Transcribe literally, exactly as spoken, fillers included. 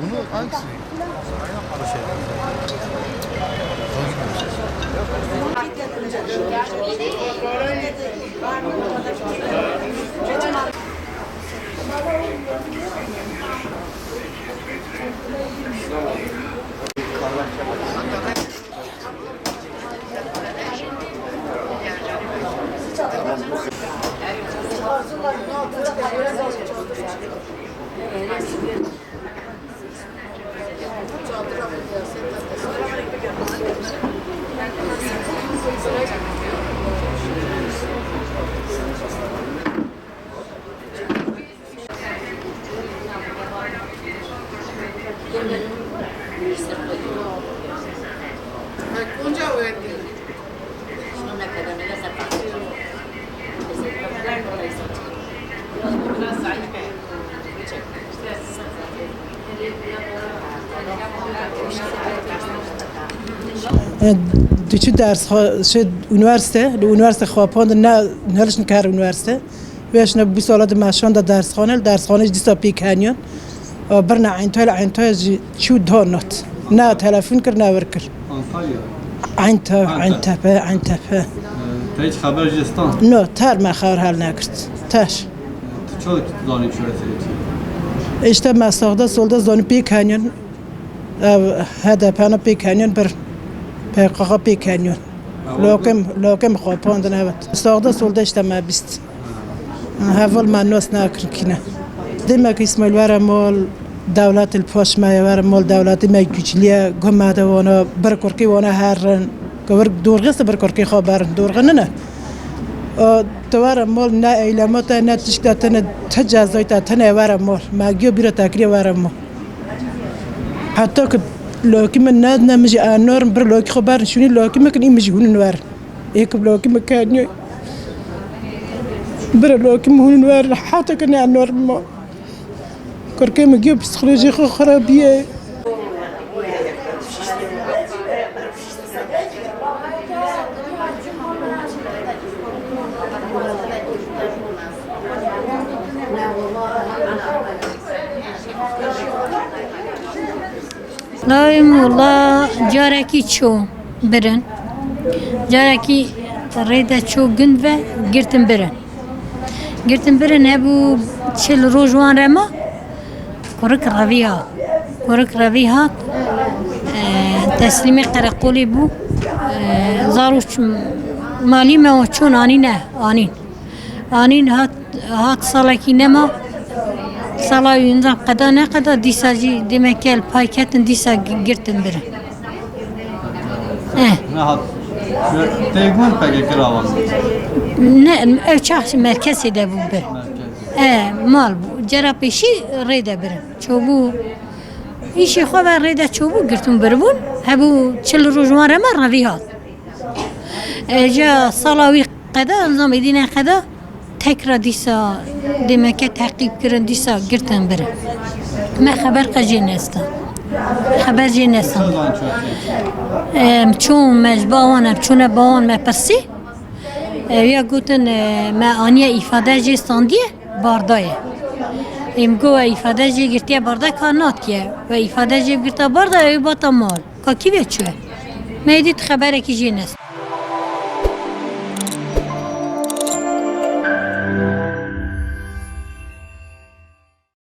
Bunu hangisi? Diçû ders xwe, şey, unîversîte, li unîversîte xwe apandin, ne, nehiştin kar unîversîte. Wê şine bîst sala di meşan de dersxane, li dersxane jî dîsa pêk heniyan. A, birna Eyntoyê, li Eyntoyê jî çû da not. Ne telefon kir, ne wir kir. Antalya? Eynte-, Eynte-, Eyntepe, Eyntepe. Te hiç xeber jê stan? No, ter me xeber hel negirt. Ter. Tu çawa zanî çi wesêtî? Îşte me saxda solda zanî pêk heniyan. Ev H D P ne pêk heniyan bir P K K pêk heniyan. Lokim, lokim xwe pandin evet. Saxda solda işte me bîst. Heval me nas nakin kîne. Demek Îsmaîl were mal dewlet li paş me ye, were mal dewletê me güçlü ye, gome de wana, bir kurkî wana herin. Ku wir dorxê se bir kurkî xwe berin, dorxe nine. O, tu were mal ne eylema te, ne tişka te, ne te cezayê te, te ne were mal. Me giyo bîra te kiriye were mal. Heta ku lokî min nedine, min jî enorm bir lokî xwe berin şûnî lokî min kin, î min jî hûnin werin. Ê ku lokî min keniye. Bir lokî min hûnin werin, heta ku ne enorm ma. Kurkê min giyo psîkolojî xwe xirabiye. Navê min wila carekî çû birin. Carekî rê de çû gund ve girtin birin. Girtin birin hebû çil roj wan re ma. Kurik revî hat. Kurik revî hat. E, teslîmê qereqolê bû. E, zarok malî me û çûn anîne, anîn. Anîn hat, hat salekî nema. Sala wî înzam qeda neqeda dîsa jî demek gel pay ketin dîsa gi-, girtin birin. Eh. Nehat. Tê gund P K K rawan. Ne, ev çax merkezê de bû bir. Merkez. E, mal bû. Cera pêşî rê de birin. Çobû. Îşê xwe ve rê de çobû girtin biribûn. Hebû çil roj wan re me revî hat. E, ja sala wî qeda, nizam êdî ne qeda, tekra dîsa demeke teqîb kirin, dîsa girtin birin. Me xeber qe jê nestan. Xeber jê nestan. Em çûn me ji ba wan, em çûne ba wan me pirsî. Ew ya gotin, e, me aniye îfade jê standiye, barda ye. Em go we îfade jê girtiye barda ka natiye. We îfade jê girta barda, ew bata mal. Ka kî ve çûye? Me êdî tu xeberekî jê nestan.